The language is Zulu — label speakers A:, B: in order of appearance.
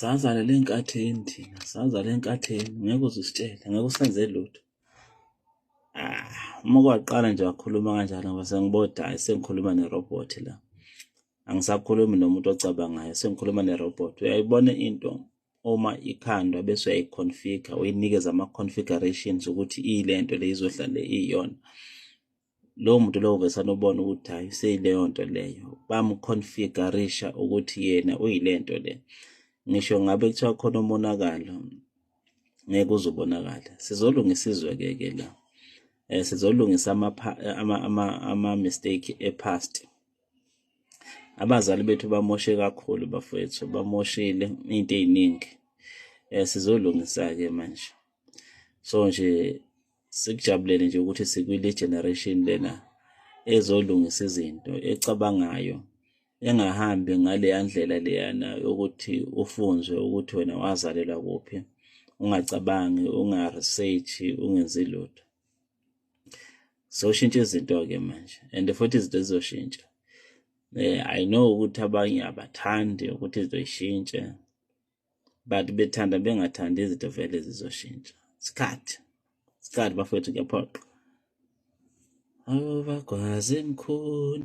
A: Sazalelwa enkathini thina, sazalelwa enkathini, ngeke uze usitshele, ngeke usenze lutho. Ah, uma kwaqala nje wakhuluma kanjalo ngoba sengiboda, hhayi sengikhuluma nerobhothi la. Angisakhulumi nomuntu ocabangayo, sengikhuluma nerobhothi. Uyayibona into uma ikhandwa bese uyayi-configure, uyinikeze ama-configurations ukuthi iyile nto le izohlale iyiyona. Lowo muntu lowo uvesane ubone ukuthi hhayi seyileyo nto leyo, bamkhonfigarisha ukuthi yena uyile nto le. Ngisho ngabe kuthiwa khona umonakalo, ngeke uze ubonakale. Sizolungisa izwe-ke ke la. Sizolungisa ama-mistake e-past. Abazali bethu bamoshe kakhulu bafowethu, bamoshile into ey'ningi. Sizolungisa-ke manje. So nje sikujabulele nje ukuthi sikwile generation lena ezolungisa izinto, ecabangayo, engahambi ngaleya ndlela leyana yokuthi ufunzwe ukuthi wena wazalelwa kuphi, ungacabangi, unga-research-i, ungenzi lutho. Soshintsha izinto-ke manje and futhi izinto zizoshintsha. I know ukuthi abanye abathandi ukuthi izinto y'shintshe, but bethanda bengathandi izinto vele zizoshintsha. Isikhathi, isikhathi bafowethu, kuyaphoqa. Awubagwaze mkhulu.